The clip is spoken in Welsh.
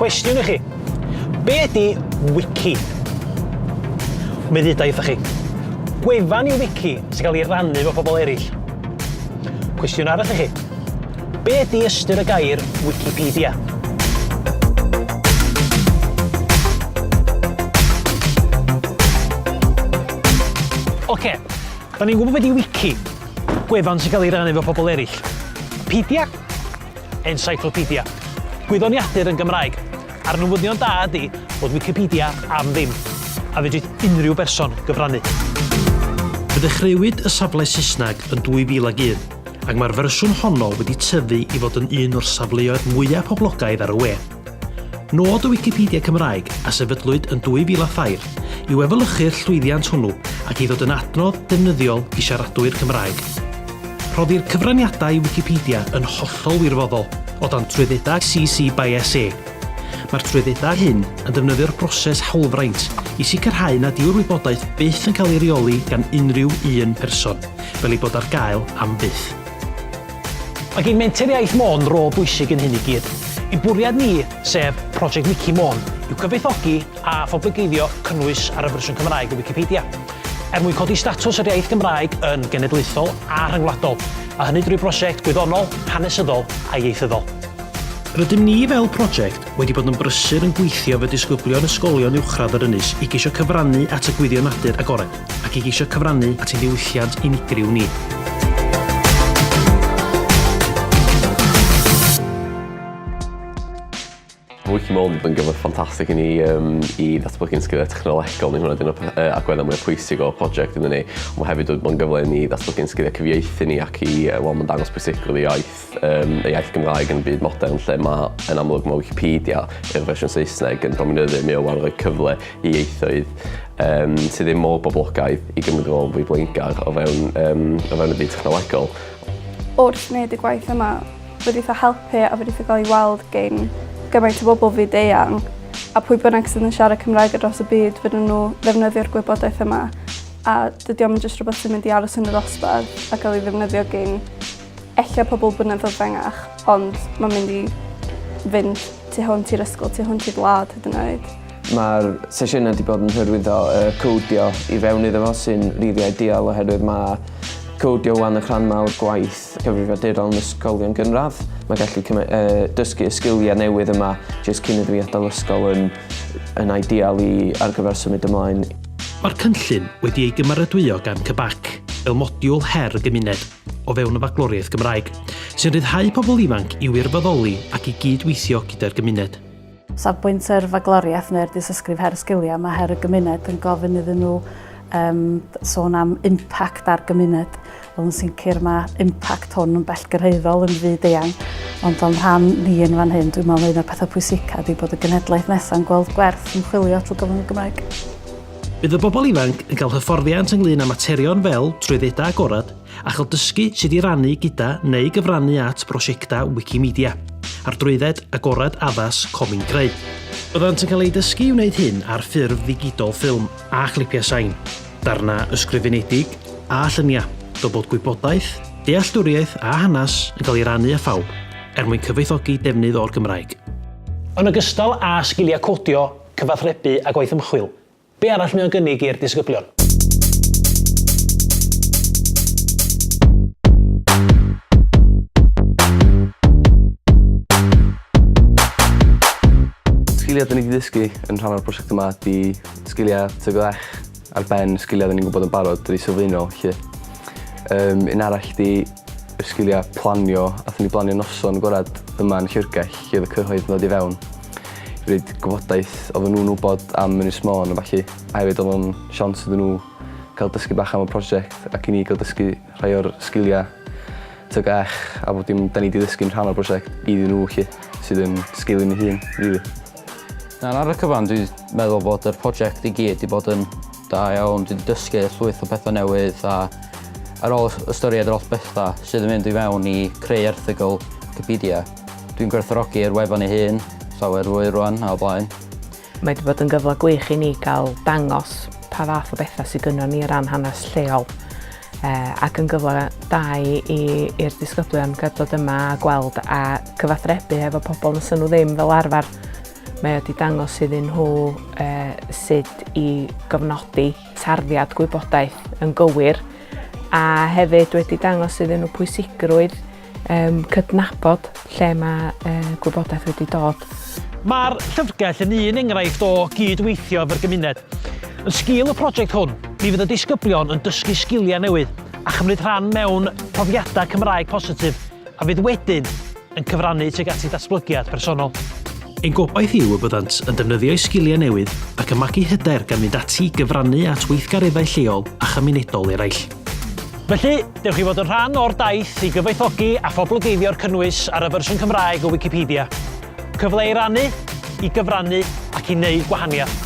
Cwestiwn i chi. Be ydy wiki? Mi dduda i wrtha chi. Gwefan yw wiki sy'n cael ei rannu efo pobl eraill. Cwestiwn arall i chi. Be ydy ystyr y gair Wikipedia? Oce, da ni'n gwybod beth ydy wiki, gwefan sy'n cael ei rannu efo pobl eraill. Pedia? Encyclopedia. Gwyddoniadur yn Gymraeg. A'r newyddion da ydy bod Wikipedia am ddim, a fedrith unrhyw berson gyfrannu. Fe ddechreuwyd y safle Saesneg yn 2001, ac mae'r fersiwn honno wedi tyfu i fod yn un o'r safleoedd mwyaf poblogaidd ar y we. Nod y Wicipedia Cymraeg, a sefydlwyd yn 2003, yw efelychu'r llwyddiant hwnnw ac ei ddod yn adnodd defnyddiol i siaradwyr Cymraeg. Rhoddir cyfraniadau i Wicipedia yn hollol wirfoddol, o dan trwyddedau CC by SA. Mae'r trwyddedau hyn yn defnyddio'r broses hawlfraint i sicrhau nad yw'r wybodaeth byth yn cael ei reoli gan unrhyw un person, fel ei bod ar gael am byth. Mae gen Menter Iaith Môn rôl bwysig yn hyn i gyd. Ein bwriad ni, sef Project Wici Môn, yw cyfoethogi a phoblogeiddio cynnwys ar y fersiwn Cymraeg o Wicipedia, er mwyn codi statws yr iaith Gymraeg yn genedlaethol a rhyngwladol, a hynny drwy brosiect gwyddonol, hanesyddol a ieithyddol. Rydym ni fel prosiect wedi bod yn brysur yn gweithio efo disgyblion ysgolion uwchradd yr ynys i geisio cyfrannu at y gwyddionadur agored. ac i geisio cyfrannu at ein diwylliant unigryw ni. Mae Wicimôn wedi bod yn gyfle ffantastig i ni um, i ddatblygu'n sgiliau technolegol ni. Hwnna 'di un o'r uh, agweddau mwyaf pwysig o'r prosiect iddyn ni. Ond mae hefyd wedi bod yn gyfle i ni ddatblygu'n sgiliau cyfieithu ni ac i, uh, wel, mae'n dangos pwysigrwydd y iaith, um, y iaith Gymraeg yn y byd modern lle mae, yn amlwg, mae Wikipedia i'r fersiwn Saesneg yn dominyddu. Mae o wan rhoi cyfle i ieithoedd um, sydd ddim mor boblogaidd i gymryd rôl fwy blaengar o fewn, um, o fewn y byd technolegol. Wrth wneud y gwaith yma, wedi eitha helpu a wedi eitha gael ei weld gen gymaint o bobl fyd eang a pwy bynnag sydd yn siarad Cymraeg ar draws y byd fydden nhw ddefnyddio'r gwybodaeth yma a dydy o'm yn jyst rhywbeth sy'n mynd i aros yn y dosbarth a cael ei ddefnyddio gen ella pobl blynyddoedd fengach ond mae'n mynd i fynd tu hwnt i'r ysgol, tu hwnt i'r wlad hyd yn oed. Mae'r sesiynau wedi bod yn hyrwyddo y codio i fewn iddo fo sy'n rili ideal oherwydd mae codio wan yn rhan mawr gwaith cyfrifiadurol yn ysgolion gynradd. Mae gallu cyma- uh, dysgu y sgiliau newydd yma jyst cyn iddo fi adael ysgol yn, yn ideal i ar gyfer symud ymlaen. Mae'r cynllun wedi ei gymeradwyo gan CBAC fel modiwl her y gymuned o fewn y Fagloriaeth Gymraeg, sy'n rhyddhau pobl ifanc i wirfoddoli ac i gyd-weithio gyda'r gymuned. Safbwynt yr fagloriaeth neu'r dystysgrif her sgiliau, mae her y gymuned yn gofyn iddyn nhw um, sôn am impact ar gymuned. Wel, yn sicr mae impact hwn yn bellgyrhaeddol yn fyd eang, ond o'n rhan ni yn fan hyn, dwi'n meddwl un o'r pethau pwysica ydy bod y genhedlaeth nesaf yn gweld gwerth ymchwilio trwy gyfrwng y Gymraeg. Bydd y bobl ifanc yn cael hyfforddiant ynglyn â materion fel trwyddedau agored, a chael dysgu sut i rannu gyda neu gyfrannu at brosiectau Wikimedia, ar drwydded agored addas Comin Creu. Byddant yn cael eu dysgu i wneud hyn ar ffurf ddigidol ffilm a chlipiau sain, darnau ysgrifenedig a lluniau, fel bod gwybodaeth, dealltwriaeth a hanes yn cael ei rannu â phawb, er mwyn cyfoethogi defnydd o'r Gymraeg. Yn ogystal â sgiliau codio, cyfathrebu a gwaith ymchwil, Be arall mae o'n gynnig i'r disgyblion? Sgiliau 'da ni 'di ddysgu yn rhan o'r prosiect yma 'di sgiliau TGAU ar ben sgiliau 'da ni'n gwybod yn barod 'di sylfaenol 'lly. Yym un arall 'di y sgiliau planio athon ni blanio noson agorad yma yn y llyfrgell lle o'dd y cyhoedd yn ddod i fewn. I roid gwybodaeth oedden nhw'n wybod am Ynys Môn a ballu. A hefyd oedd o'n siawns iddyn nhw cael dysgu bach am y prosiect ac i ni gael dysgu rhai o'r sgiliau TGAU a bob dim 'da ni 'di ddysgu'n rhan o'r prosiect iddyn nhw 'lly, sydd yn sgil i ni hun rili. Na, ar y cyfan dwi'n meddwl bod yr prosiect i gyd 'di bod yn da iawn. Dwi 'di dysgu llwyth o pethau newydd a ar ôl ystyried yr holl bethau sydd yn mynd i fewn i creu erthygl Wikipedia, Dwi'n gwerthfawrogi'r wefan ei hun llawer fwy rwan a o blaen. Mae wedi bod yn gyfle gwych i ni gael dangos pa fath o bethau sydd gynnon ni o ran hanes lleol eh, ac yn gyfle da i'r disgyblion gael dod yma a gweld a cyfathrebu efo pobl fysa nhw ddim fel arfer. Mae o wedi dangos iddyn nhw uh, sut i gofnodi tarddiad gwybodaeth yn gywir a hefyd wedi dangos iddyn nhw pwysigrwydd um, cydnabod lle mae uh, gwybodaeth wedi dod. Mae'r llyfrgell yn un enghraifft o gyd-weithio efo'r gymuned. Yn sgil y prosiect hwn, mi fydd y disgyblion yn dysgu sgiliau newydd a chymryd rhan mewn profiadau Cymraeg positif a fydd wedyn yn cyfrannu tuag at eu datblygiad personol. Ein gobaith yw y byddant yn defnyddio eu sgiliau newydd ac yn magu hyder gan fynd ati i gyfrannu at weithgareddau lleol a chymunedol eraill. Felly, dewch i fod yn rhan o'r daith i gyfoethogi a phoblogeiddio'r cynnwys ar y fersiwn Cymraeg o Wicipedia. Cyfle i rannu, i gyfrannu ac i wneud gwahaniaeth.